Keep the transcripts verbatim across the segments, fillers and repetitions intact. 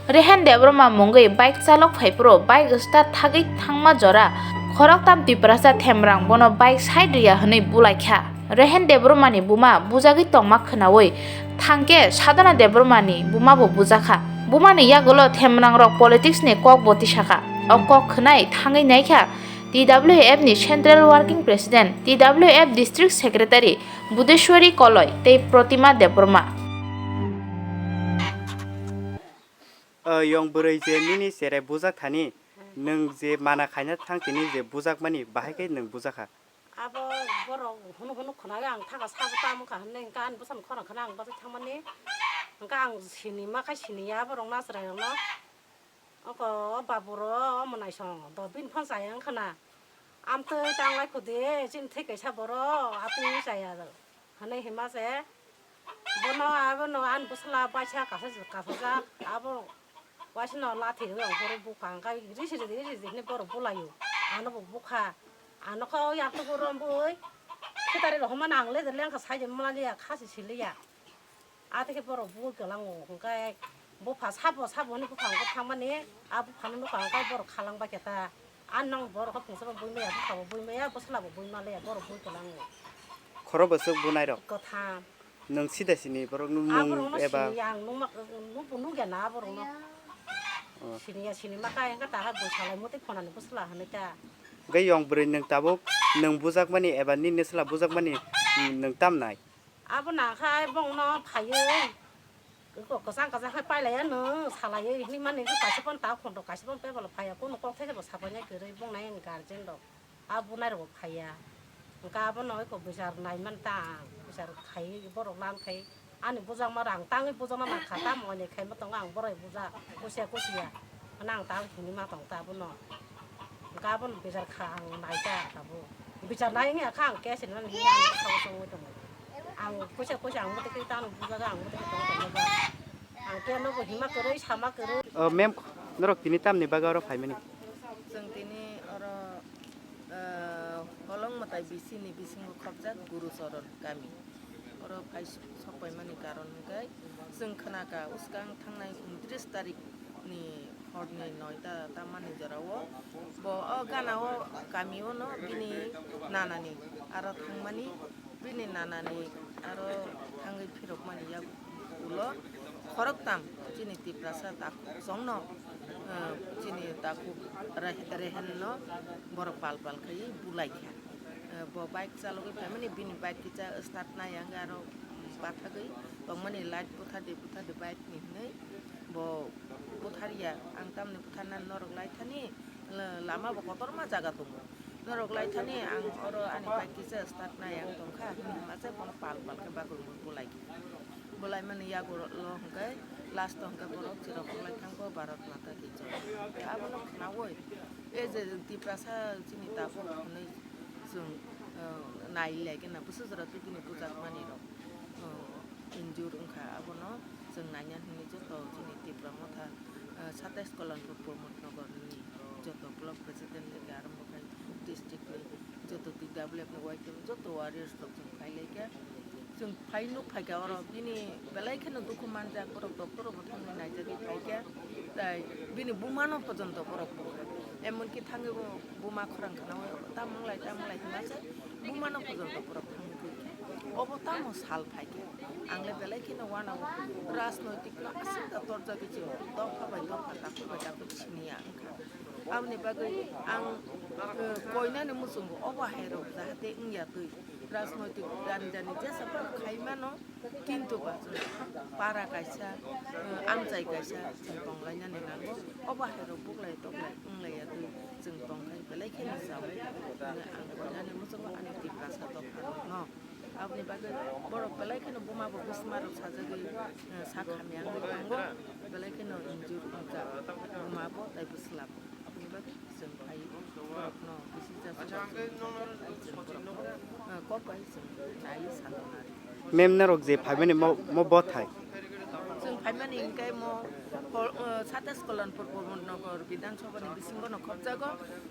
Rehen Debbarma mungwi bike chalok phaiphuru bike start thagwi thangma jora khoroktham Tiprasa Themrang bono bike side rwya hwnwi bulaikha. Rehen Debbarmani buma bujagwi tongma khwnawi thangkhe Sadhana Debbarmani bumabo bujakha. Bumani yagulo Themrangrok politics ni kokbo tisakha. O kok khwnai thangwi naikha T W F ni Central Working President, T W F District Secretary Budeshwari Koloi tei Protima Debbarma. O yong bwrwi je nini cherai bujak thani, nwng je mana khaina thang tini je bujakmani, bahai khe nwng bujakha? Abo borok hunu hunu khwnawi ang thaka sabo tamo kha hwnwi, hwnkhe ani bwsani khorang khwna ang bagwi thangmani, hwnkhe ang sini ma khai sini ya borok na chwrairokno. Oko o baburo omo naisong do bini phone chaya wngkha na. Amtwi tanglai khudi chini thwi kaisa borok atwi chaya hwnwi hima se. Bono abono ani bwsla baisa kasajak, kasajak, abo waisano lathi rwui ongkhorwi bukha, hwnkhe risi ridi, risi ridi hinwi borok bulaio, anobo bukha, ano khe o yaktugo rombui, khitari rok hwnmano ang lejer lengkha, saijak manliya, khasi siliya, atwi khe borok bui kwlango, hwnkhe bupha sabo, sabo hinwi bupha hwnkhe thangmani, a buphano nukha hwnkhe borok khalangbaikha ta, ani nang borok khe pungsabo bui maya, buphabo bui maya, bwslabo bui manliya, borok bui kwlango. Khoro bwswk bunairok? Kwtham. Nwng sida sini borokni mung aborokno eba siniya, ang nukma, nukbo nukya na aborokno. Oh. Siniya, sinima kaya wngkha, taha bwsalai motwi phonani bwsla hwnwi ta. Hwnkhe yong bwrwi nwng tabuk nwng bujakmani eba nini bwsla bujakmani nwng tamnai? Abo nangkha bongno phaiwi, kwchang kwchang khe pailaiya nwng salaiwi hinwi mani kaisa phone ta khonto, kaisa phone pebalo phaiya, kono kok thaisabo sabainai kwrwi bongnai ani guardian rok. A bunai rokbo phaiya. Hwnkhe abono eko bichar naiman ta ang, bichar khai borok lan khai. Ani bujakma rang tangwi bujakna nangkha, tamo ani khaima tongo ang borai bujak, kusiya kusiya. Hwnwi ang ta hinwi ma tong ta abono. Hwnkhe abono bichar kha ang nai ta tabuk. Bichar nai wngya kha ang case rinani hinwi ang bwskango chongwi tongo. Ang kusiya kusiya ang bwtwi khe tamo bujak ang bwtwi khe tong tongma ba. Ang khe nogo hima kwrwi sama kwrwi. O mem, norok tini tamni bagwi oro phaimani? Chwng tini oro, eh, Holong Mwtai bisini bisingo khopjak Guru Choron kami. Oro phai sok paimani karon hwnkhe chwng khnakha, uskang thangnai untris tarik ni horni noita tamani jorao bo o gana o kami o no bini nanani aro thangmani. Bini nanani aro thangwi phirokmani yak ulo khoroktham chini Tiprasa takhuk chongno, eh, chini takhuk Re-, Rehenno borok pal pal khai bulaikha. Eh, bo bike chalogwi phaimani, bini bike kisa start nai ya wngwi aro bathagwi tongmani, light buthardi buthardi bike ni hinwi bo butharya. Ang tamni butharnani norok lai thani. La-, lama bo kotorma jaga tongo. Norok lai thani ang oro ani bike kisa start nai ang tongkha, hwnwi hwnma se bono pal pal khe bagwi mui bulai kha. Bulai mani yago lo hwnkhe last o hwnkhe borok chwrok wng lai thangkho Bharat Mata ki jai. Abono khnaui e je Tiprasa chini tabuk hwnwi chwng, eh, nai lai khe na bwswk jora tubini bujak mani rok. Oh, injure wngkha, abono chwng naina hwnwi joto chini Tipra Motha, ah, satais Kalanpur Pramod Nagar ni joto block president theke arombo khai district ni joto T W F ni Y T F joto warriors rok chwng phai lai kha. Chwng phai nuk phai kha oro bini belai kheno dukhu manjak, borok doctor rokbo thangwi naijagwi phai kha, tai bini buma no pojonto borok bukha, emon ki thangwi bo buma khorang khana o tamo wng lai tamo wng lai hwnma se. Bumano pojonto borok thangwi thwi khe, obo tamo sal phai khe, ang le belai kheno uanao rajnoitik no aswk da torjagwi chwng dopha bai dopha, takhuk bai takhuk siniya wngkha. Aboni bagwi ang, eh, koinani muchungo obo hai rok jahate wngya twi, rajnoitik jani jani jesa phano khai mano. Kintu ba chwng para kaisa, eh, amchai kaisa chwng tonglainani nango. Obo hai rok buklai toklai wng laiya twi chwng tong khai belai kheno chao. Hwnwi ang koinani muchungo ani Tiprasa dopha rokno. Aboni bagwi borok belai kheno buma bo bwsma rok sajagwi, eh, sak hamya wngwi tongo. Belai kheno injure wngjak buma bo tei bwsla bo. Aboni bagwi chwng phai borokno bisi jasuk chwng kok bai chwng nai salo nari. Mem norok je phaimani mo, mo bo thai? Chwng phaimani hwnkhe mo hol, uh, satais Kalanpur Pramod Nagar Bidhan Sabha ni bisingo no khopjago,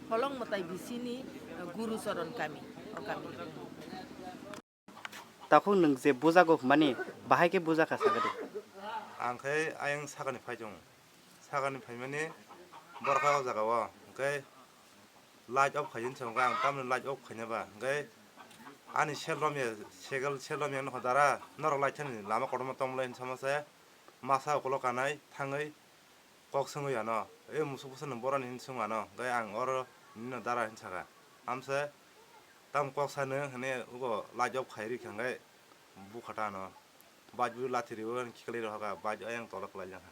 Holong Mwtai bisini, uh, Guru Choron kami, o kami. Takhuk nwng je bujago hwnmani, bahai khe bujakha sakha de? Ang khe ayang sakani phai tongo. Sakani phaimani borok o jaga o, hwnkhe light off khaiyani se, hwnkhe ang tamoni light off khaina ba, hwnkhe ani sel romya, segal sel romya nokho dara, norok light thani lama kotorma tongmolai hinwi sama se, masa ukolok kanai thangwi kok swngwi ano, "E musuk bwsano boroni?" hinwi swng ano, hwnkhe ang oro nini no dara hinwi saka, amse tamo kok sa nwng hinwi ugo light off khai rikha hwnkhe bukha ta ano. Bike bo lathi riwi khiklai rw kha, bike ayang tola kwlai jang kha.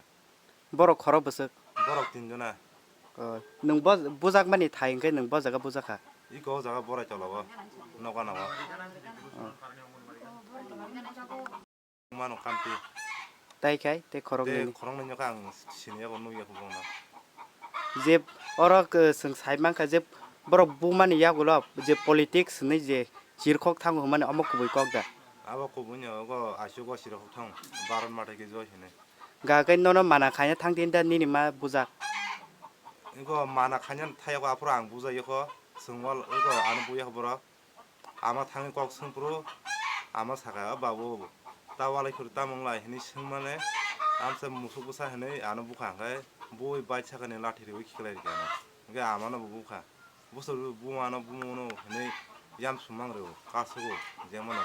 Borok khorok bwswk? Borok tin jona. O, nwng bo bujakmani thai hwnkhe nwng bo jaga bujak kha? Iko o jaga borai tola o, nogo nogo. O. Mano kamti. Tai khai tei khorok nini? Khorok nini khe ang sini yago nukya khe bono. Je oro, eh, chwng sai mankha je borok bumani yagulo je politics hinwi je chirkhok thango hwnmani omo kubui kok da? Abo kubui ni ogo aswk o chirkhok thango, Bharat Mata ki Jai hinwi. Ga khe nono mana khaina thang tin da nini ma bujak? Ego mana khaina thayako aphuru ang bujai yakho, chwng wal ego ano buya kho borok. Ama thangwi kok swngphuru ama saka, "O babu, ta walai phuru tamo wnglai?" hinwi swngmani, amsa musuk bwsa hinwi ano bukha hwnkhe bui bike sakani lathi riwi khiklai rikha ano. Hwnkhe amano bo bukha, "Bwswk bumano bumano?" hinwi yam sumang rw kasogo jemon.